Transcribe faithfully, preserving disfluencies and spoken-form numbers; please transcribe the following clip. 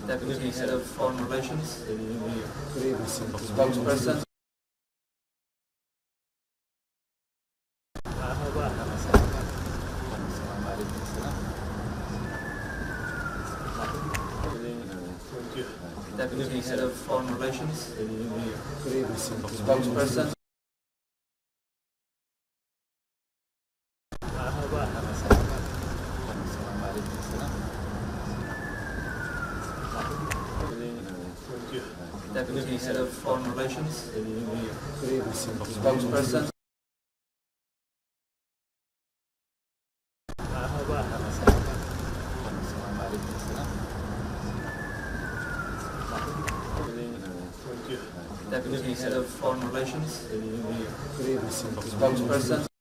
Deputy Head of Foreign Relations, spokesperson. Deputy Head of Foreign Relations, spokesperson. Deputy Head of Foreign Relations, spokesperson. Deputy Head of Foreign Relations, spokesperson.